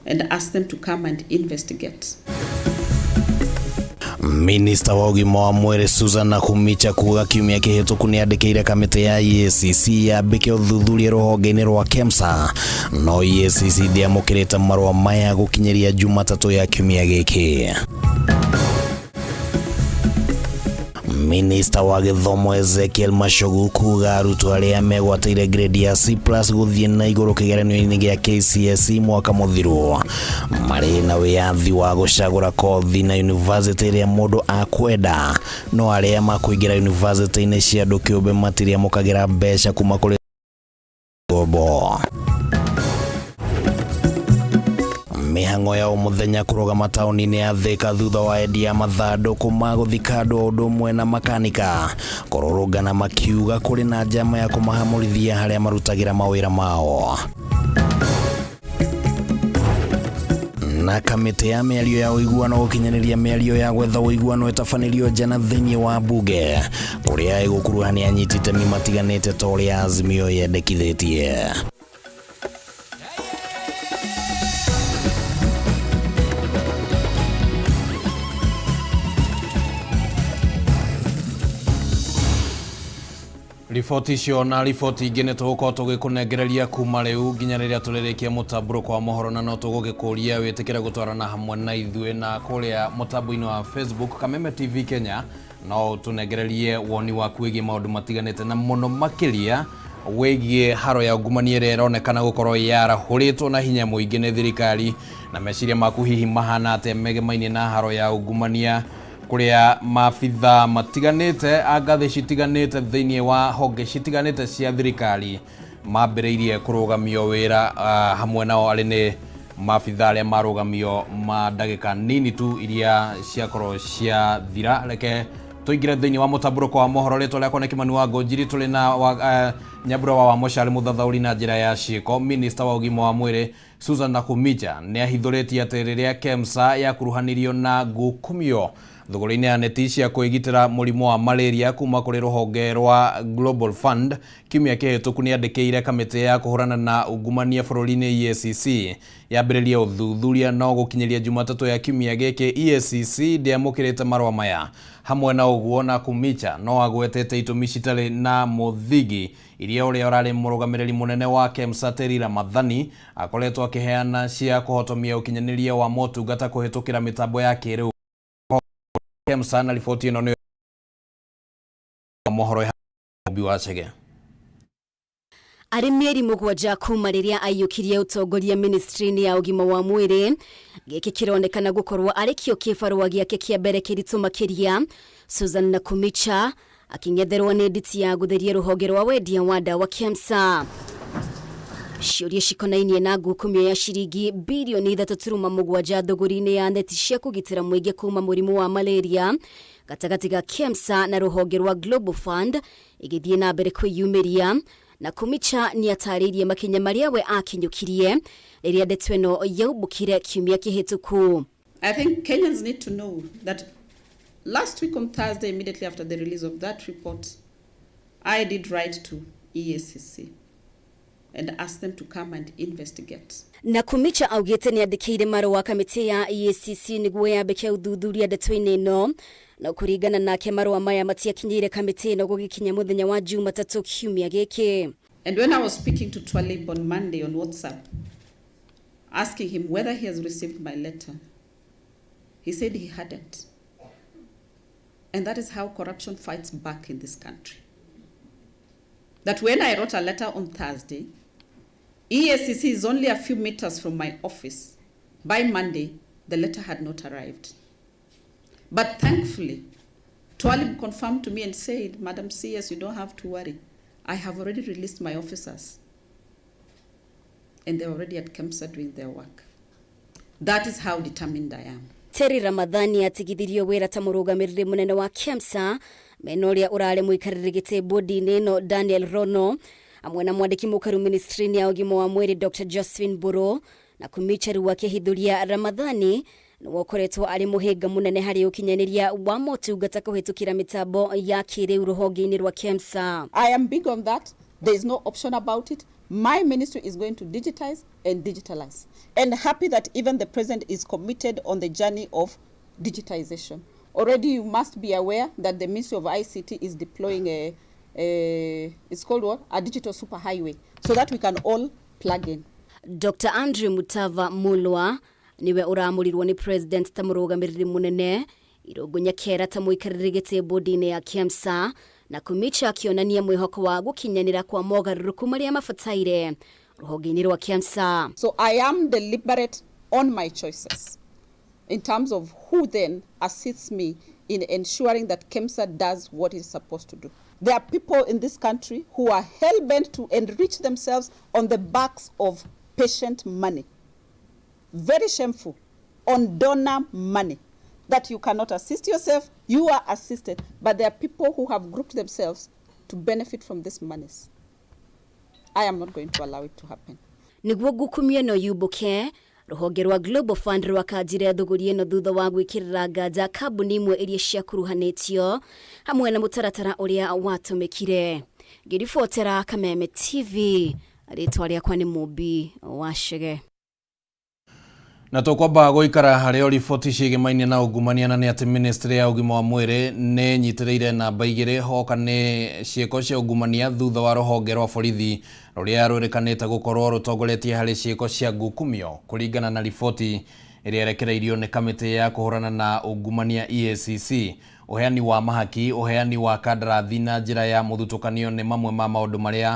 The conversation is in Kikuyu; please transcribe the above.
And ask them to come and investigate. Minista wa ũgima wa mwĩrĩ Susan Nakhumicha kuga kiumia kĩhĩtũku nĩ andĩkĩire kamĩtĩ ya EACC yambĩke ũthuthuria rũhonge-inĩ rwa KEMSA no EACC ndĩamũkĩrĩte marũa maya gũkinyĩria Jumatatũ ya kiumia gĩkĩ. Minista wa gĩthomo Ezekiel Machogu kuga arutwo arĩa megwatĩire grade ya C+ gũthiĩ na igũrũ kĩgeranio-inĩ gĩa KCSE mwaka mũthiru marĩ na wĩyathi wa gũcagũra kothi na yunivasĩtĩ ĩrĩa mũndũ akwenda no arĩa makũingĩra yunivasĩtĩ-inĩ cia andũ kĩũmbe matirĩamũkagĩra mbeca kuma kũrĩ ngombo. Mĩhang'o ya o mũthenya kũrũgama taũni-inĩ ya Thika thutha wa endia a mathandũkũ ma gũthika andũ o ũndũ ũmwe na makanika kũrũrũngana makiuga kũrĩ na njama ya kũmahamũrithia harĩa marutagĩra mawĩra mao. Na kamĩtĩ ya mĩario ya ũiguano gũkinyanĩria mĩario ya gwetha ũiguano ĩtabanĩrio nja na thĩinĩ wa mbunge kũrĩa ĩgũkuruhania anyiti itemi matiganĩte ta ũrĩa Azimio yendekithĩtie. Riboti icio na riboti ingĩ nĩ tũgũkorwo tũgĩkũnengereria kuma rĩu nginya rĩrĩa tũrĩrĩkia mũtambũrũko wa mohoro na no tũgũgĩkũria wĩtĩkĩre gũtwarana hamwe na ithuĩ na kũrĩa mũtambo-inĩ wa Facebook Kameme TV Kenya no ũtũnengererie woni waku wĩgiĩ maũndũ matiganĩte na mũno makĩria wĩgiĩ haro ya ungumania ĩrĩa ĩronekana gũkorwo yarahũrĩtwo na hinya mũingĩ nĩ thirikari na meciria maku hihi mahana atĩa megemainie na haro ya ungumania kũrĩa maabitha matiganĩte a ngathĩ citiganĩte thĩinĩ wa honge citiganĩte cia thirikari mambĩrĩirie kũrũgamio wĩra uh, hamwe nao arĩ nĩ maabitha arĩa marũgamio ma ndagĩka nini tu iria ciakorwo ciathira. Reke tũingĩre thĩinĩ wa mũtambũrũko wa mohoro. Rĩtwa rĩakwa nĩ Kĩmani wa Ngũnjiri, tũrĩ na wa, uh, Nyambura wa Wamũcari mũthathaũri na njĩra ya ciĩko. Minista wa ũgima wa mwĩrĩ Susan Nakhumicha nĩ ahithũrĩtie atĩ rĩrĩa KEMSA yakuruhanirio na ngukumio thũgũrĩ-inĩ ya neti cia kwĩgitĩra mũrimũ wa malaria kuma kũrĩ rũhonge rwa Global Fund kiumia kĩhĩtũku nĩ andĩkĩire kamĩtĩ ya kũhũrana na ungumania bũrũri-inĩ EACC yambĩrĩrie ũthuthuria no gũkinyĩria Jumatatũ ya kiumia gĩkĩ EACC ndĩamũkĩrĩte marũa maya. Hamwe na ũguo Nakhumicha no agwetete itũmi citarĩ na mũthingi iria ũrĩa ũrarĩ mũrũgamĩrĩri mũnene wa KEMSA Terry Ramadhani akoretwo akĩheana cia kũhotomia ũkinyanĩria wa motungata kũhĩtũkĩra mĩtambo ya kĩrĩu KEMSA na riboti ĩno nĩ mohoro Mũmbi wa Chege. Arĩ mĩeri mũgwanja kuma rĩrĩa aiyũkirie ũtongoria ministry-inĩ ya ũgima wa mwĩrĩ, gĩkĩ kĩronekana gũkorwo arĩ kĩo kĩbarũa gĩake kĩa mbere kĩritũ makĩria. Susan Nakhumicha akĩng'etherwo nĩ nditi ya gũtheria rũhonge rwa wendia wa ndawa KEMSA. Ciũria cikonainie na ngukumio ya ciringi birioni 3.7 thũgũri-inĩ ya neti cia kũgitĩra mũingĩ kuma mũrimũ wa malaria gatagatĩ ga KEMSA na rũhonge rwa Global Fund ĩgĩthiĩ na mbere kwĩyumĩria. Nakhumicha nĩatarĩirie makinya marĩa we akinyũkirie rĩrĩa ndeto ĩno yaumbũkire kiumia kĩhĩtũku. I think Kenyans need to know that last week on Thursday, immediately after the release of that report, I did write to EACC and asked them to come and investigate. Nakhumicha augĩte nĩandĩkĩire marũa kamĩtĩ ya EACC nĩguo yambĩke ũthuthuria ndeto-inĩ ĩno, no kũringana nake marũa maya matiakinyĩire kamĩtĩ ĩno gũgĩkinya mũthenya wa Jumatatũ kiumia gĩkĩ. And when I was speaking to Twalib on Monday on WhatsApp, asking him whether he has received my letter, he said he hadn't. And that is how corruption fights back in this country. That when I wrote a letter on Thursday, EACC is only a few meters from my office. By Monday, the letter had not arrived. But thankfully, Twalib confirmed to me and said, Madam CS, you don't have to worry. I have already released my officers. And they're already at KEMSA doing their work. That is how determined I am. Terry Ramadhani atigithirio wĩra ta mũrũgamĩrĩri mũnene wa KEMSA mena ũrĩa ũrarĩ mũikarĩri gĩtĩ bodi-inĩ ĩno Daniel Rono hamwe na mwandĩki mũkaru ministry-inĩ ya ũgima wa mwĩrĩ Dr Josephine Mburu na Kumicha rĩu akĩhithũria Ramadhani nĩwe ũkoretwo arĩ mũhĩnga mũnene harĩ ũkinyanĩria wa motungata kũhĩtũkĩra mĩtambo ya kĩrĩu rũhonge-inĩ rwa KEMSA. I am big on that. There is no option about it. My ministry is going to digitize and digitalize. And happy that even the president is committed on the journey of digitization. Already you must be aware that the Ministry of ICT is deploying a it's called what? A digital superhighway, so that we can all plug in. Dr Andrew Mutava Mulwa niwe ũramũrirwo nĩ president ta mũrũgamĩrĩri mũnene, Irũngũ Nyakera ta mũikarĩri gĩtĩ bodi-inĩ ya KEMSA, na Kumicha akĩonania mwĩhoko wa gũkinyanĩra kwa mogarũrũku marĩa mabataire rũhonge-inĩ rwa KEMSA. So I am deliberate on my choices in terms of who then assists me in ensuring that KEMSA does what it's supposed to do. There are people in this country who are hell-bent to enrich themselves on the backs of patient money. Very shameful. On donor money. That you cannot assist yourself, you are assisted, but there are people who have grouped themselves to benefit from these monies. I am not going to allow it to happen. Nĩguo ngukumio ĩno yumbũke, rũhonge rwa Global Fund rwakanjire thũgũri ĩno thutha wa gwĩkĩrĩra nganja kambuni imwe iria ciakuruhanĩtio hamwe na mũtaratara ũrĩa watũmĩkire. Ngĩribotera Kameme TV, rĩtwa rĩakwa nĩ Mũmbi wa Chege. Na tũkwamba gũikara harĩ o riboti ciĩgĩmainie na ungumania, na nĩ atĩ ministry ya ũgima wa mwĩrĩ nĩ nyitĩrĩire namba 2 hoka nĩ ciĩko cia ungumania thutha wa rũhonge rwa borithi rũrĩa rwĩrĩkanĩte gũkorwo rũtongoretie harĩ ciĩko cia ngukumio, kũringana na riboti ĩrĩa ĩrekereirio nĩ kamĩtĩ ya kũhũrana na ungumania EACC. Ũheani wa mahaki, ũheani wa kandarathi na njĩra ya mũthutũkanio nĩ mamwe ma maũndũ marĩa